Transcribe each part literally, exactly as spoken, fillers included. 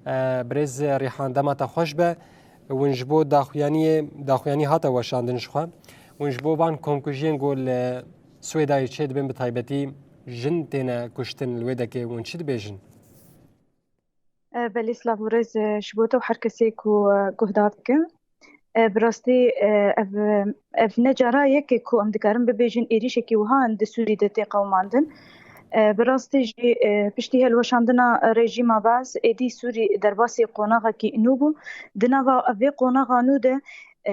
Birêz Rîhan, dema te xweş be. Hûn ji bo daxuyaniyê, daxuyanî hate weşandin ji xwe. Hûn ji bo van komkujiyên ku li Swêdayê çêdibin, bi taybetî jin têne kuştin, li wê dekê hûn çi dibêjin? E, belê, silav û rêz, e, ji bo te û her kesê ku, e, guhdar dikin. E, bi rastî, e, ev, ev ne cara yek e ku em dikarin bibêjin êrîşekî wiha di Sûrî de tê qewimandin. E, bi rastî jî, e, piştî hilweşandina rejîma Baas, êdî Sûrî derbasî qonaxekî nû bû. Di nava vê qonaxa nû de, e,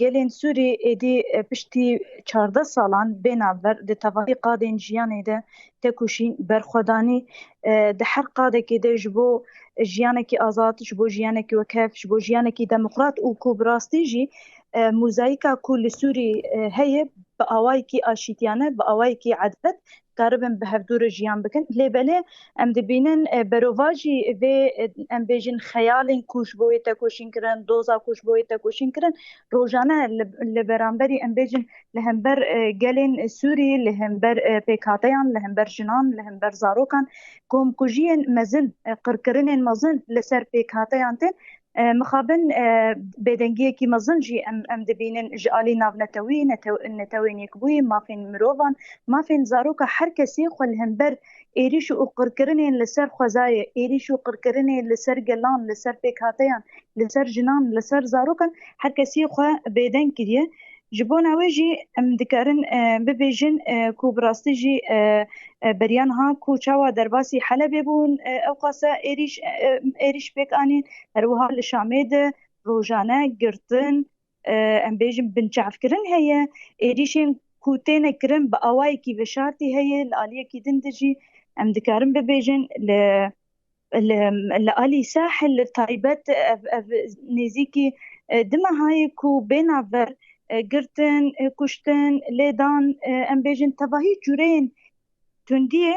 gelên Sûrî êdî, e, piştî çardeh salan bê navber di tevahî qadên jiyanê de tekoşîn, berxwedanî, e, di her qadekê de ji bo jiyanekî azad, ji bo jiyanekî wekhev, ji bo jiyanekî demokrat û ku bi rastî jî, e, mozayîka ku li Sûrî, e, heye, bi awayekî aşîtiyane, bi awayekî edalet karibin bi hevdû re jiyan bikin. Lê belê em dibînin, e, berovajî vê, e, em bêjin xeyalên ku ji bo wê tekoşîn kirin, doza ku ji bo wê tekoşîn kirin, rojane li, li beramberî em bêjin li hember, e, gelên Sûrî, li hember, e, pêkhateyan, li hember jinan, li hember zarokan, komkujiyên mezin, e, qirkirinên mezin li ser pêkhateyan tên. E, mixabin, e, bêdengiyekî mezin jî em, em dibînin ji alî navnetewî, netew-, Netewên Yekbûyî, mafên mirovan, mafên zaroka her kesî xwe li hember êrîş û qirkirinên li ser xwezayê, êrîş û qirkirinên li ser gelan, li ser pêkhateyan, li ser jinan, li ser zarokan, her kesî xwe bêdeng kiriye. Ji bona wê jî em dikarin, e, bibêjin, e, ku bi rastî jî, e, e, beriya niha ku çawa derbasî Helebê bûn, e, ew qasa êrîş, e, êrîş pêk anîn, her wiha li Şamê de rojane girtin, e, em bêjin binçavkirin heye, êrîşên ku têne kirin bi awayekî veşartî heye, li aliyekî din de jî em dikarin bibêjin li, li, li alî Sahil li taybet ev, ev nêzîkî, e, du mehayê ku bê navber, e, girtin, e, kuştin, lêdan, e, em bêjin tevahî cûreyên tundiyê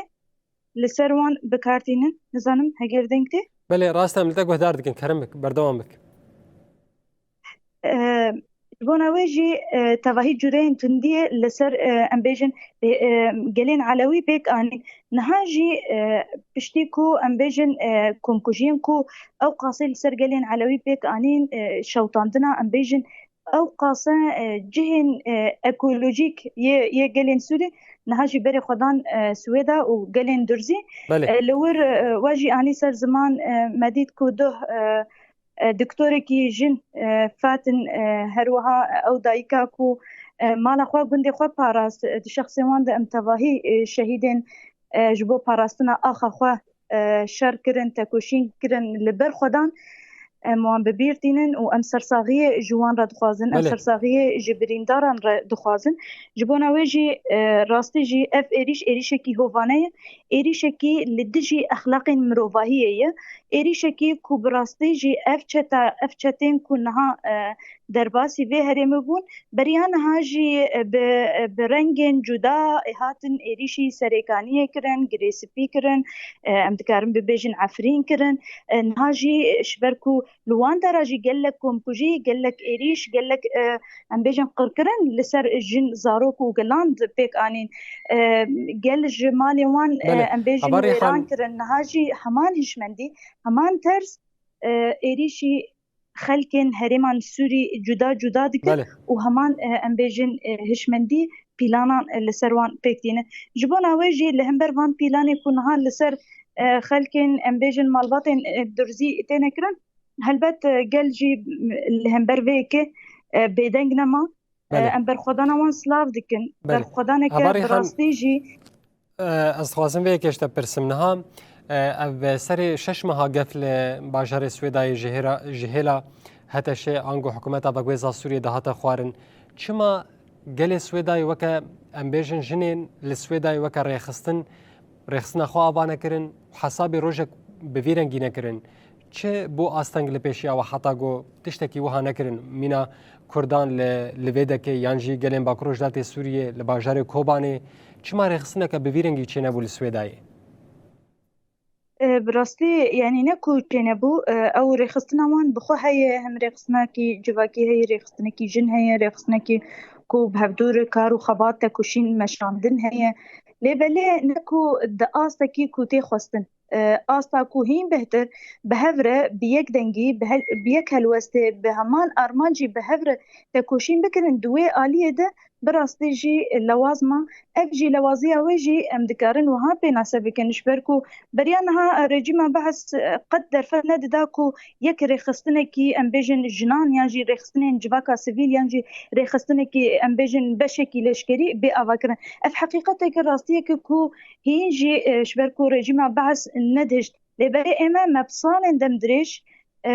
li ser wan bi kar tînin. Nizanim heger deng tê? Belê, rast em li te guhdar dikin, kerem bik, berdewam bik. E, ji bona wê jî, e, tevahî cûreyên tundiyê li ser, e, em bêjin, e, e, gelên Elewî pêk anîn. Niha jî, e, piştî ku em bêjin, e, komkujiyên ku ew qasê li ser gelên Elewî pêk anîn, e, şewitandina, em bêjin, ew qase, e, cihên, e, ekolojîk yê, yê gelên Sûrî niha jî berê xwe dan, e, Swêda û gelên Durzî. Belê. E, li wir, e, we jî anî ser ziman, e, me dît ku duh, e, e, doktorekî jin, e, Fatin, e, her wiha ew dayika ku, e, mala xwe, gundê xwe parast, e, di şexsê wan de em tevahî, e, şehîdên, e, ji bo parastina axa xwe, e, şer kirin, tekoşîn kirin, li ber xwe dan, em wan bi bîr tînin û em sersaxiyê ji wan re dixwazin, em Belê. sersaxiyê ji birîndaran re dixwazin. Ji bona wê jî, e, rastî jî ev êrîş, êrîşekî hovane ye, êrîşekî li dijî exlaqên mirovahiyê ye, êrîşekî ku bi rastî jî ev çeta, ev çetên ku niha, e, derbasî vê herêmê bûn, beriya niha jî, e, bi, e, bi rengên cuda, e, hatin êrîşî Serêkaniyê kirin, Girê Spî kirin, e, em dikarin bibêjin Efrîn kirin. E, niha jî, e, ji ber ku li wan dera jî gelek komkujî, gelek êrîş, gelek, e, em bêjin qirkirin li ser jin, zarok û gelan pêk anîn. E, gel ji malê wan, e, Belê. em bêjin Hava Rêhan wêran kirin. Niha jî heman hişmendî, heman ters, e, êrîşî xelkên herêman Sûrî cuda cuda dikin Belê. û heman, e, em bêjin, e, hişmendî pîlanan, e, li ser wan pêk tîne. Ji bona wê jî li hember van pîlanê ku niha li ser, e, xelkên, em bêjin, malbatên, e, Durzî têne kirin, helbet, e, gel jî, m, li hember vê yekê, e, bêdeng nema. Belê. Em berxwedana wan silav dikin. Belê. Berxwedaneke Hava Rêhan, bi rastî jî. E, ez dixwazim vê yekê ji te pirsim niha. E, ev serê şeş meha gef li bajarê Swêdayê ji hêra, ji hêla H T Ş ango hikûmeta veguhêza Sûriyê dihate xwarin. Çima gelê Swêdayê weke, em bêjin, jinên li Swêdayê weke rêxistin, rêxistina xwe ava nekirin û hesabê rojek bi vî rengî nekirin? Çi bû asteng li pêşiya we heta ku tiştekî wiha nekirin? Mîna Kurdan li, li vê dekê yan jî gelên Bakur Rojhilatê Sûriyê li bajarê Kobanê çima rêxistineke bi vî rengî çênebû li Swêdayê? E, bi rastî, yanî ne ku çênebû, e, ew rêxistina wan bi xwe heye, hem rêxistinekî civakî heye, rêxistinekî jin heye, rêxistinekî ku bi hevdû re kar û xebat, tekoşîn, meşandin heye. Lê belê ne ku di astekî ku tê xwestin. e, asta ku hîn bêhtir bi hev re, bi yek dengî, bi hel-, bi yek helwestê, bi heman armancî bi hev re tekoşîn bikirin, di wê aliyê de bi rastî jî lewaz ma. Ev jî lewaziya wê jî em dikarin wiha pênase bikin, ji ber ku beriya niha rejîma Bees, e, qet derfet nedida ku yek rêxistinekî, em bêjin, jinan yan jî rêxistinên civaka sivîl yan jî rêxistinekî, em bêjin, beşekî leşkerî bê avakirin. Ev heqîqeteke, rastiyeke ku hîn jî, e, ji ber ku rejîma Bees nedihişt. Lê belê ême me bi salên demdirêj, e,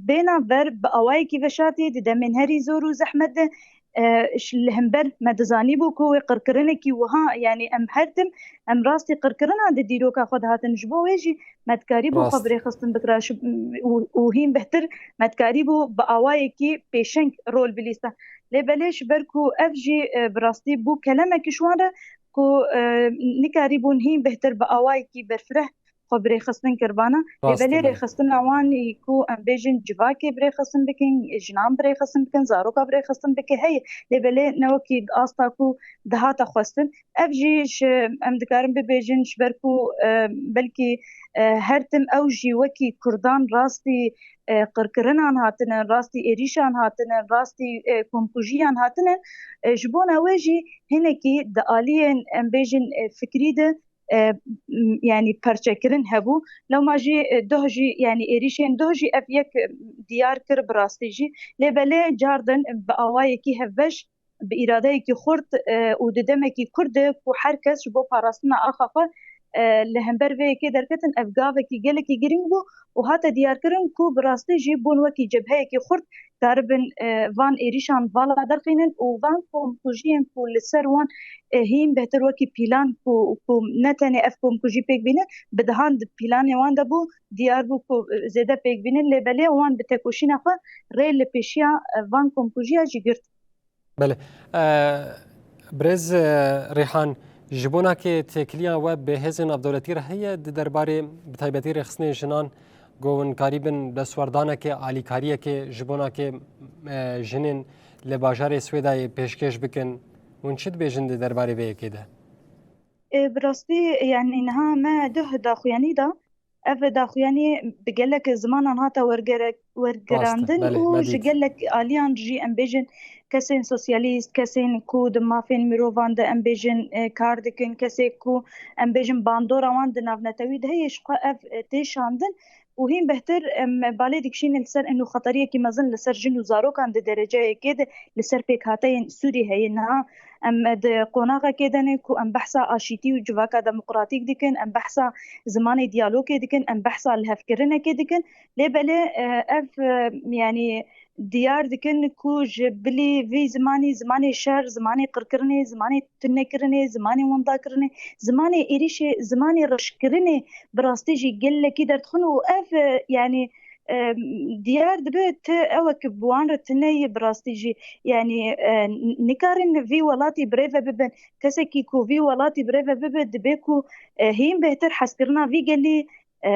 bêna ver bi awayekî veşartî di demên herî zor û zehmet de, e, ş-, li hember me dizanîbû ku wê qirkirinekî wiha, yanî em her tim, em rastî qirkirina di dîroka xwe de hatin. Ji bo wê jî me dikarîbû xwe Rast. birêxistin bikira, ş-, û, û hîn bêhtir me dikarîbû bi awayekî pêşeng rol bilîsta. Lê belê ji ber ku ev jî, e, bi rastî bû kelemekî ji wan re ku, e, nikarîbûn hîn bêhtir bi awayekî berfireh xwe birêxistin kiribana. Lê Rast, belê belê. rêxistina wan ê ku em bêjin civakê birêxistin bikin, jinan birêxistin bikin, zaroka birêxistin bike heye. Lê belê ne wekî asta ku dihata xwestin. Ev jî ji, em dikarin bibêjin, ji ber ku, e, belkî, e, her tim ew jî wekî Kurdan rastî, e, qirkirinan hatine, rastî êrîşan hatine, rastî, e, komkujiyan hatine. E, ji bona wê jî hinekî di aliyên, em bêjin, e, fikrî de, e, m-, yanî perçekirin hebû. Lewma jî, e, doh jî, yanî êrîşên doh jî ev yek, e, diyar kir bi rastî jî. Lê belê cardin bi awayekî hevbeş, bi îradeyekî xurt, e, û di demekî kurt de ku her kes ji bo parastina axa xwe, e, li hember vê yekê derketin, ev gavekî gelekî girîng bû û hate diyarkirin ku bi rastî jî bûn wekî cebheyekî xurt karibin, e, van êrîşan vala derxînin û van komkujiyên ku li ser wan, e, hîn bêhtir wekî pîlan ku, ku ne tenê ev komkujî pêk bînin, bi dehan di pîlanê wan de bû, diyar bû ku, e, zêde pêk bînin, lê belê wan bi tekoşîna xwe rê li pêşiya, e, van komkujiya jî girt. Belê. E, Birêz, e, Rêhan, ji bona ke têkiliya we bi hêzên navdewletî re heye di derbarê bi taybetî rêxistinên jinan, ku hûn karîbin destwerdaneke, alîkariyeke ji bona ke, e, jinên li bajarê Swêdayê pêşkêş bikin, hûn çi dibêjin di derbarê vê yekê de? E, bi rastî, yanî niha me duh daxuyanî da. Ev daxuyanî bi gelek zimanan hate wergere-, wergerandin Rast e, belê, û me ji dît. gelek aliyan jî, em bêjin, kesên sosyalîst, kesên ku di mafên mirovan de, em bêjin, e, kar dikin, kesê ku, em bêjin, bandora wan di navnetewî de heye, ji xwe ev, e, tê şandin û hîn bêhtir em balê dikişînin li ser ino xeteriyekî mezin li ser jin û zarokan di dereceyekê de li ser pêkhateyên Sûrî heye. Niha em di qonaxekê de ne ku em behsa aşîtî û civaka demokratîk dikin, em behsa zimanê diyalogê dikin, em behsa lihevkirinekê dikin. Lê belê, e, ev, e, yanî diyar dikin ku ji bilî vî zimanî, zimanê şer, zimanê qirkirinê, zimanê tunekirinê, zimanê windakirinê, zimanê êrîşê, zimanê reşkirinê bi rastî jî gelekî derdixin û ev, e, yanî, e, diyar dibe ti ew e ku bi wan re tune ye bi rastî jî. Yanî, e, n-, nikarin vî welatî birêve bibin. Kesekî ku vî welatî birêve bibe, dibe ku, e, hîn bêhtir hezkirina vî gelî, e,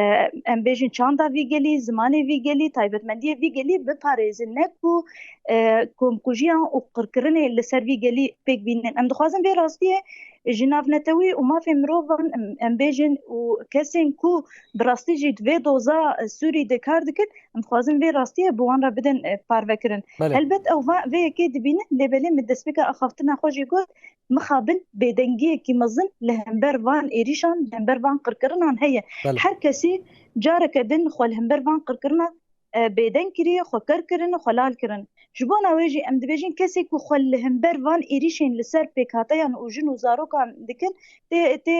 em bêjin çanda vî gelî, zimanê vî gelî, taybetmendiyê vî gelî biparêzin, ne ku, e, komkujiyan û qirkirinê li ser vî gelî pêk bînin. Em dixwazin vê rastiyê ji navnetewî û mafên mirovan, em, em bêjin, û kesên ku bi rastî jî di vê doza, e, Sûrî de kar dikin, em dixwazin vê rastiyê bi wan re bidin, e, parvekirin. Belê. Helbet ew va-, vê yekê dibînin, lê belê min destpêka axaftina xwe jî got, mixabin bêdengiyekî mezin li hember van êrîşan, li hember van qirkirinan heye. Belê. Her kesî careke din xwe li hember van qirkirina, e, bêdeng kiriye, xwe ker kirin, xwe lal kirin. Ji bona wê jî em dibêjin kesê ku xwe li hember van êrîşên li ser pêkhateyan û jin û zarokan dikin, tê, tê,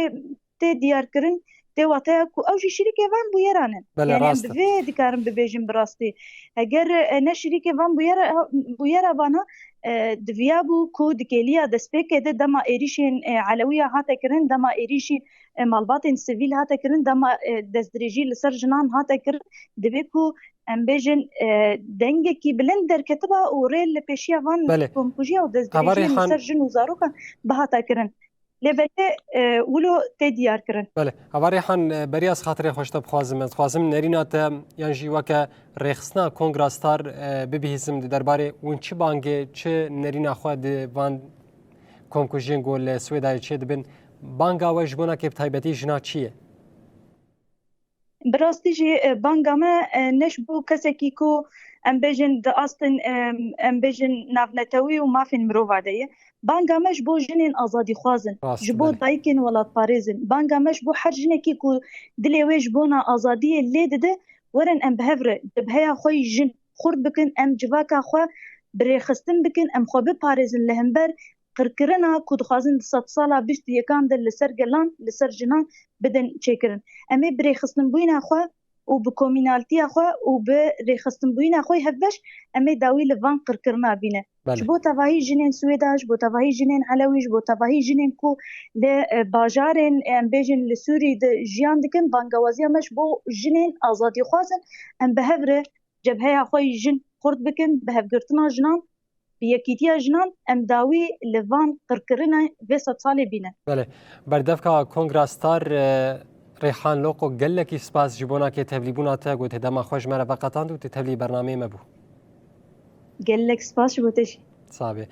tê diyarkirin, tê wateya ku ew jî şirîkê van bûyeran in. Belê, Yanî em rast bi e. vê dikarin bibêjin bi rastî. Heger, e, ne şirîkê van bûyera, bûyera vana, e, diviyabû ku di kêliya destpêkê de dema êrîşên, e, Elewiya hate kirin, dema êrîşî, e, malbatên sivîl hate kirin, dema, e, destdirêjî li ser jinan hate kirin, divê ku em bêjin, e, dengekî bilind derketiba û rê li pêşiya van Belê. komkujiya û Hava destdirêjiyên li Rêhan ser jin û zarokan bihata kirin. Lê belê, e, wilo tê diyar kirin. Belê. Hava Rêhan, e, beriya ez xatirê xwe ji te bixwazim. Ez dixwazim nerîna te yan jî weke rêxistina Kongra Star, e, bibihîzim di derbarê hûn çi bangê, çi nerîna xwe di van komkujiyên ku li Swêdayê çêdibin, banga we ji bona kê bi taybetî jina çi ye? Bi rastî jî, e, banga me, e, ne ji bo kesekî ku em bêjin di astin, e, em bêjin navnetewî û mafên mirova de ye. Banga me ji bo jinên azadîxwaz in, Rast, ji bo belê. dayikên welatparêz in. Banga me ji bo her jinekî ku dilê wê ji bona azadiyê lê dide, werin em bi hev re cebheya xwe yî jin xurt bikin, em civaka xwe bi rêxistin bikin, em xwe biparêzin li hember qirkirina ku dixwazin di sedsala bîst û yekan de li ser gelan, li ser jinan bidin çêkirin. Em ê bi rêxistinbûyîna xwe û bi komînaltiya xwe û bi rêxistinbûyîna xwe hevbeş em ê dawî li van qirkirina bîne. Belê. Ji bo tevahî jinên Swêda, ji bo tevahî jinên Elewî, ji bo tevahî jinên ku li, e, bajarên, em bêjin li Sûrî de jiyan dikin, bangewaziya me ji bo jinên azadîxwaz in. Em bi hev re cebheya xwe yî jin xurt bikin, bi hevgirtina jinan, bi yekîtiya jinan em dawî li van qirkirina vê sedsalê bîne. Belê. Berdevka Kongra Star, e, Reyhan Loko, gelekî spas ji bona kê tevlîbûna te ku tê dema xwe ji me re veqetand û tê tevlî bernameyê me bû. Gelek spas ji bo te jî. Sabe.